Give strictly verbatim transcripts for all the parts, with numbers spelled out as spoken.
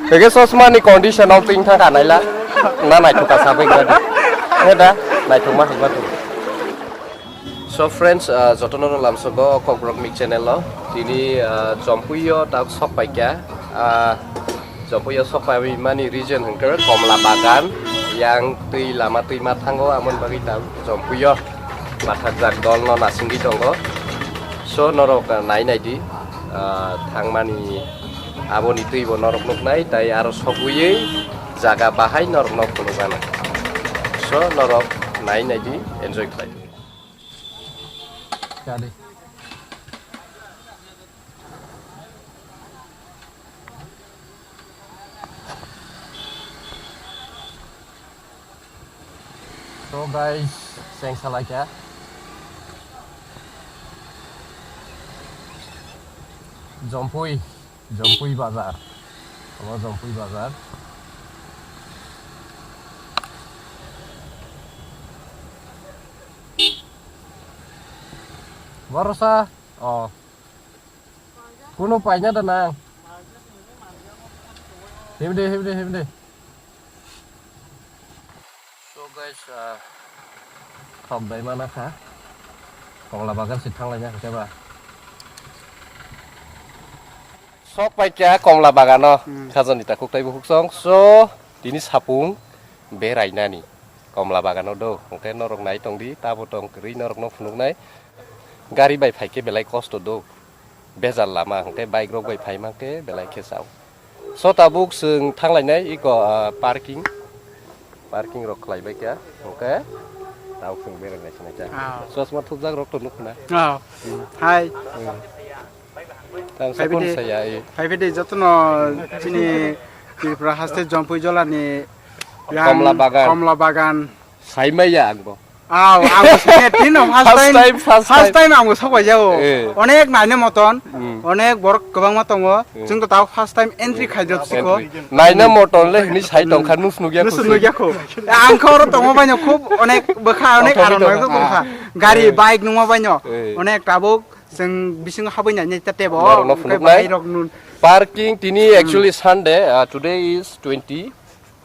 Tege chosma ni condition o ping thang ka naila. Na naithok ka sabai gadi. He da, naithok ma thok ma thok. So friends, uh, jotono no lamsogo Kokborok Mik channel o. Tini, uh, Jompuio tak sok paikya. Uh, Jompuio sok pai mani region hwnkhe Komla Bagan, yang twi lama twi ma thango, amon bagwi tak Jompuio bathakjak dol no nasingwi tongo. So norok, uh, nai nai di, uh, thangmani aboni twi bo norok nuknai, tai aro sogwi jaga bahai norok no phunukgana. So norok nai nai di, enjoy khlai. Kali. So guys, seng salai kha. Jompui, Jompui bazar. Omo Jompui bazar. Borosa, oh. Kuno paina da nang. Himde, himde, himde. So guys, uh, thok dai mana kha. Komla bagan si thanglai na kha ba. Sok pai kya Komla bagano. Hmm. Khajani ta khuk tai bu khuk song. So, tini sapung berai nani. Komla bagano do. Hwnkhe norok nai tong di, tabo tong kwrwi norok no phunuk nai. Gari bai phai khe belai kosto do. Bejal lama hwnkhe bike rok bai phai mankhe belai khe chao. So tabuk chwng thanglainai iko, ah, parking. Parking rok khlai bai kha hwnkhe tabuk chwng berai nai sinai kha. Ah. Chosma thupjak rok to nukho na. Ah. Hmm. Hai. Hmm. Tang Hai sapon bidi. Saya, eh. Hai bidi jotono chini Tripura haste Jompui jolani yang Komla bagan. Komla bagan. Saimaya ang bo. Aw, ang bo sini tino first First time, time, first first time. Time ang bo sok bai jao. Eh. Onek naine moton, Hmm. onek borok kwbangma tongo. Eh. Chwng to tao first time entry khai jot siko. Entry. Naine moton le hini sai tong kha nus nugya Nus kusi. Nugya kho. Ang kho oro tongo baino khub onek bwkha onek Othai aron tong bai kha. Tong kha. Gari Eh. bike nungma baino Eh. onek tabuk chwng bising habwi nai nai ta tebo. Norok no Onek phunuk nai. Bike rok nun. Parking tini Hmm. actually Sunday, uh, today is twenty.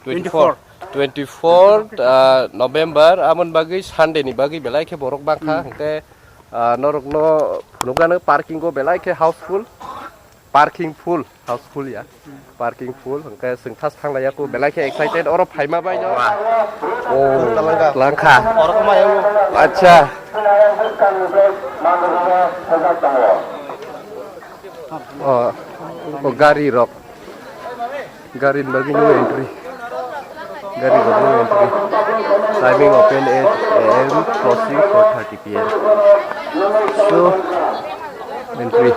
Twenty-four. Twenty-four, uh, November, amon bagwi Sunday ni bagwi belai khe borok bangkha, Hmm. hwnkhe, uh, norok no phunukgano parking o belai khe houseful, parking full, houseful ya, Hmm. parking full, hwnkhe chwng thas thanglaiya kho belai khe excited, oro phaima bai no. Oh, langkha. Acha. Oh, oh, gari rok. Gari ni bagwi no entry. Gari rok no entry. Timing open eight A M, closing four thirty P M. So, entry.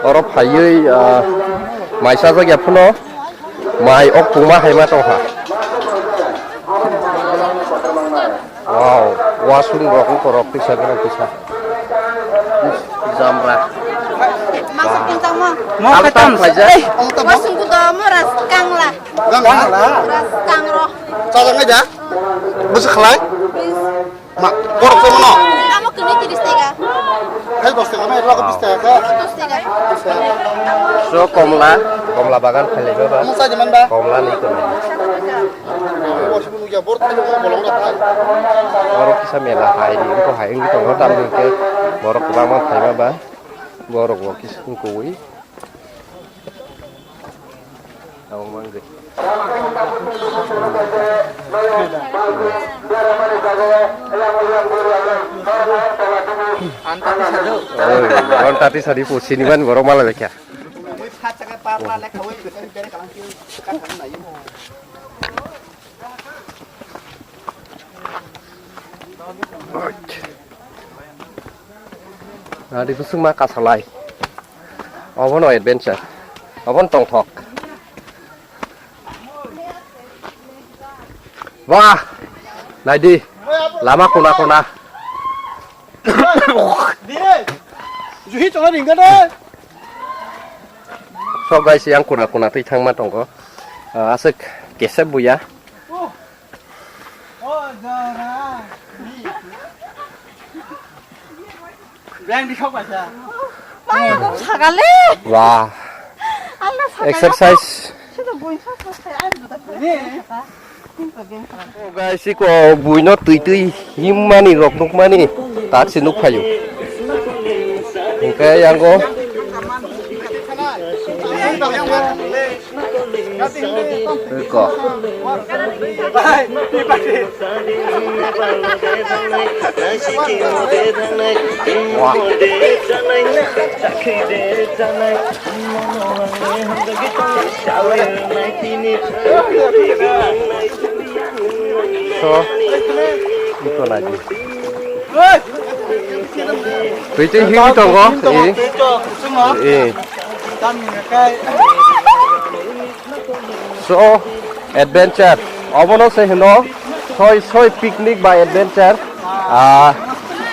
Oro phaiwi, ah, mai chajak ya phano, mai ok pungma hai ma tongkha. Wow, wasung rok wngkha rok tisa gwnang tisa. Jamra. Masa pintang mo. Mo Alta katam. Khaijak. Eh, wasung kuda mo ras kangla. Kangla. Ras kangro. Chajak ngai da? Bwswk khlai? Please. Ma, borok tongma no? Amo kini tiris tega. Hai dos tega, mai rok bis tega. Dos tega. So, komla, komla bagan khailaiba ba. Amo sa jaman ba? Komla ni komla. Borok kisa mela hai, wngkha hai, wngwi tongo, tamni hwnkhe borok kwbangma phaiba ba, borok bo kisa wngkha wi. Tabok mangwi. Oi, ron tati sadi pusini man borok mala lekha. Adi bwswk ma kasalai. Obono adventure. Obono tongthok. Wah, naidi. Lama kona kona. Juhi chonga ringkha de. So guys, yang kuna kuna twi thangma tongo. Ah, aswk kesep buya. Beng di khok bacha. Wah. Exercise. Oh, guys, iko buino twi twi himmani rok nukmani tak se nukphaio. Hingke yango. Iko. Wah. So, ito na di. Twi twi himwi tongo. Eh. Eh. So, adventure. Obono se hino soi soi picnic ba adventure. Ah,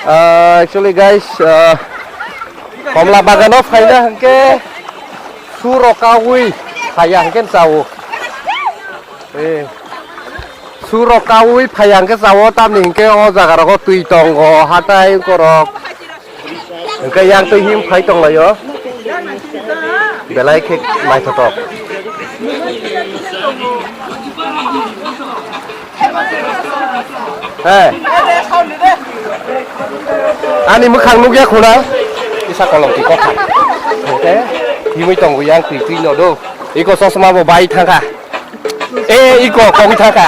ah, actually guys, ah, Komla bagano phaina hwnkhe surok kaui phaiya hwnkhe chao. Eh. Surok kaui phaiya hwnkhe chao, tamni hwnkhe o jaga rogo twi tongo, hatai borok. Hwnkhe yang twi him phai tonglaio. Belai khe naithotok. He. Ani mwkhang nukya khuna. Kisa kolom twi kokha. Hwnkhe himwi tongo yang twi twi no do. Iko chosma bo bai thangkha. E, iko kogwi thangkha.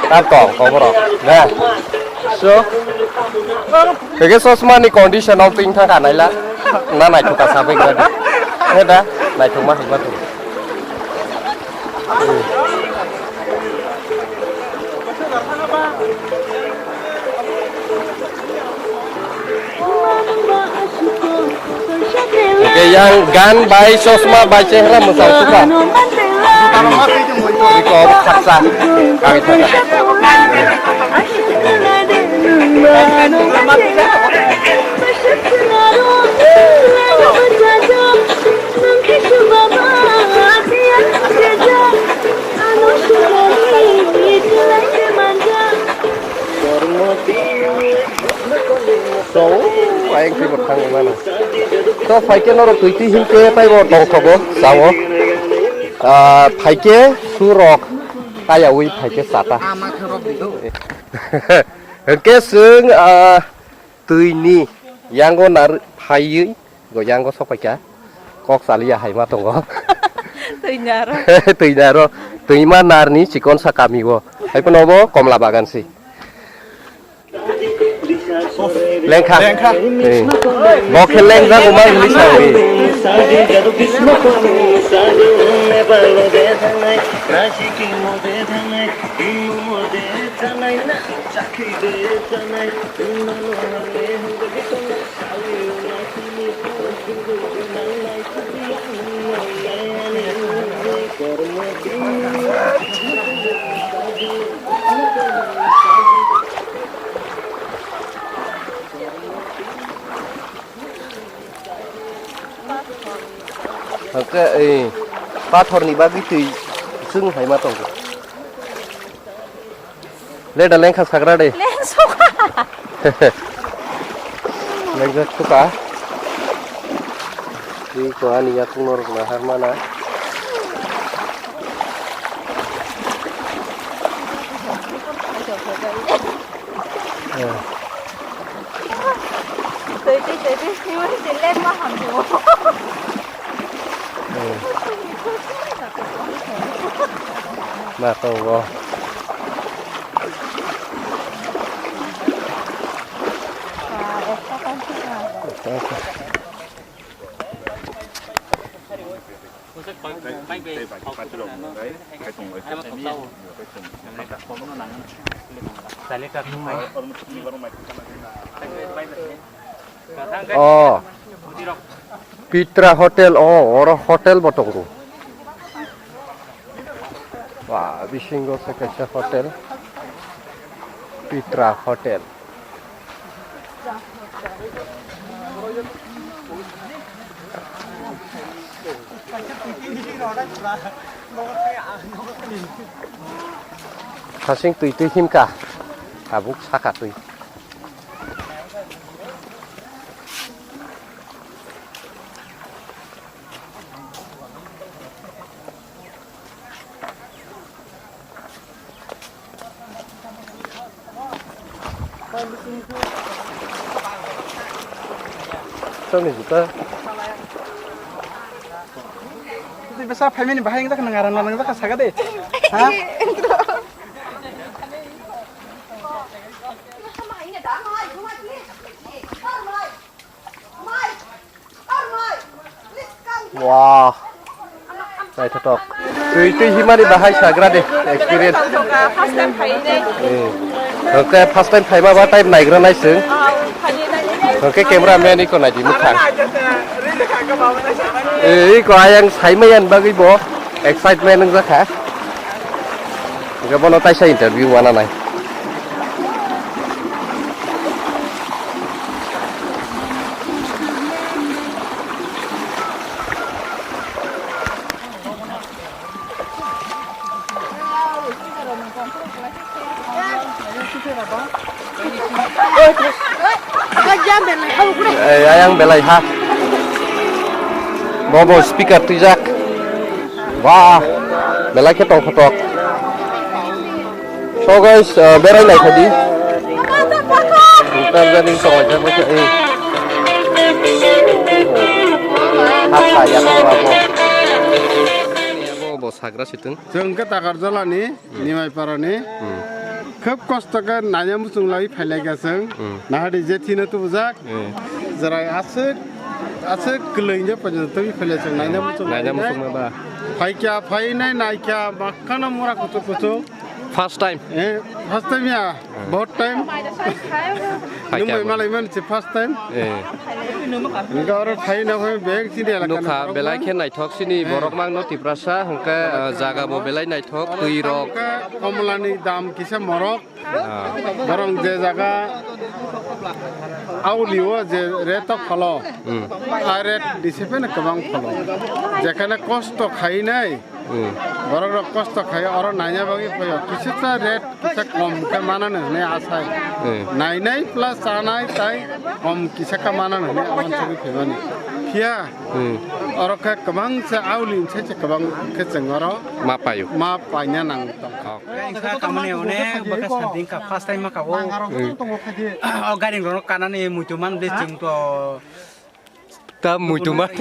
Tam tong, kok borok. Na. So, ege chosma ni condition of ting thangkha naila. Na naithok ka sabai gadi. He da, naithok ma hikma tu. Oke, yang gan bai chosma bai chehra mwchang suka. Iko obo khaksa. Kami thaka. So, ayang twi bo thang mano. So, phaikhe norok twi twi himkhe taibo tongthogo, sao. Ah, phaikhe surok kayaui phaikhe sata. Hwnkhe chwng, ah, twini yango nar phaiwi go yango sokpaikha. Kok chaliya hai ma tongo. Twi naro. Twi naro. Twi ma narni chikon sa kami o. Hai phano bo komla bagan si. Lengkha. Lengkha. Eh. Bo khe lengjago ma hwnwi sa ri. Hwnkhe, eh, pathorni bagwi twi chwng hai ma tongo. Le da lengkha sagra de. Lengkha suka. Twi ko ani yakung norok na har mana. Eh. Twi twi twi twi twi twi lengma hamjao. Hmm. Ma tongo. Oh. Pitra Hotel, oh, oro hotel bo tongo. Wah, bisingo se kaisa hotel. Pitra Hotel. Hasing twi twi himkha. Tabuk saka twi. Sani juta. Tei besa phaimani bahai wngjakha nang aram nang jakha saga de. Ha? Wah. Naithothok. Twi twi himani bahai sagra de experience. First time phainai. Eh. Oke, first time phaima ba time naigra naising. Oh, phainai. Oke, camera man iko naidi mukhang. Eh, iko ayang saimai yan bagwi bo excitement wngjakha. Oke, bono taisa interview wana nai. Eh, ayang belai ha. Bobo speaker twijak. Wah, belai khe tongkhotok. So guys, uh, berai lai khadi. Tarjani tong jak bokhe, eh. Hakha ya ko abo. Abo bo sagra situng. Chwng khe Takarjala ni, hmm, Nimai Para ni. Hmm. Khub kosto khe nanya muchung lai phailai kha chwng. Hmm. Nahadi je thino tubujak. Hmm. Jerai aswk, aswk kwlwng je pajo twi phailai chwng nanya muchung lai. Nanya muchung ma ba. Phaikya, phainai, naikya, makkano mura kuchuk kuchuk. First time? Eh, first time ya. Hmm. Bahut time. Hai kya bo? Nung bai malai man se first time. Eh. Enka oro phai na phai beng sini elaka. Nukha belai khe naithok sini, eh, borok mang no Tiprasa, hwnkhe, eh, jaga bo belai naithok, twi rok. Komla ni dam kisa morok. Ah. Borong je jaga auli o je rate o phalo. Hmm. A rate disipeno kwbang phalo. Jekhane kosto khainai. Hmm. Borok rok kosto khai oro naina bagwi phaio. Kisa ta rate kisa kom khe manani hwnwi asai. Hmm. Nainai plus chanai tai kom kisa khe manani hwnwi aboni simi phaimani. Phiya, hmm, oro khe kwbang se auli se kwbang khe chwng oro ma paio, ma paina nang tong. Wngkha kamani onek bwkha santi wngkha first time ma kabo. Hmm. O gari rok kanani muitu man de chwng to. Ta muitu man.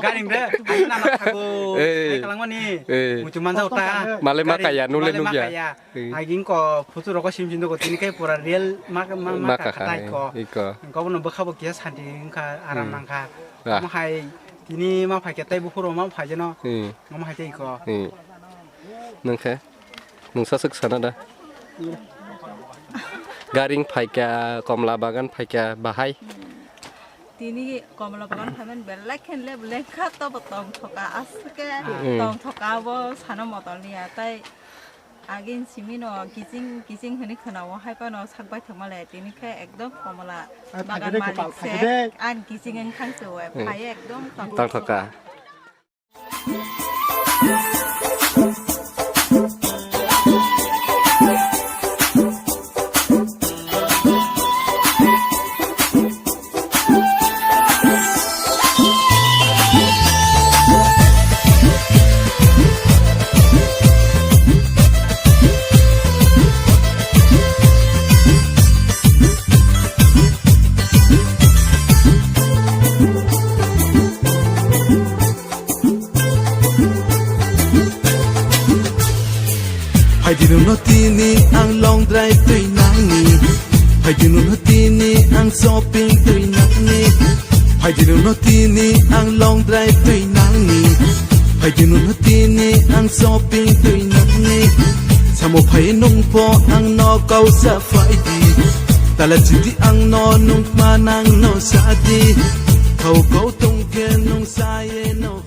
Garing de, ani nama thago. Eh. Ai kalangmani. Eh. Muitu man jao ta. Male ma kaya, nule nukya. Eh. Ai ging ko phutu roko sim sim dogo tini kai pura real ma, ma, ma kaka, eh, ko. Iko. Ko bono bwkha bo kiya santi wngkha, aram nangkha. Ah. Mo hai tini ma phai khe tai buphuru ma phai jeno. Hmm. Mo hai tei ko. Hmm. Nangkhe. Nungsa swk sana da. Garing phaikya, komla bagan phaikya, bahai. Tini komla bagan phaimani belai khe leb lengkha tobo tongthoka aswk khe, hmm, tongthoka bo sana motol niya tai agin simi no kiching kiching hwnwi khwnao hai phano sak baithok male tini khe ekdom komla bagan malik se an kiching wngthang se we phai ekdom tongthoka. Phaidi nwngno tini ang long drive twi nangni. Phaidi nwngno tini ang shopping twi nangni. Phaidi nwngno tini ang long drive twi nangni. Phaidi nwngno tini ang shopping twi nangni. Samo phai nwng pho ang no kausa phaidi. Tala chidi ang no nwng manang no sadi. Khau kau tongkhe nwng saye no.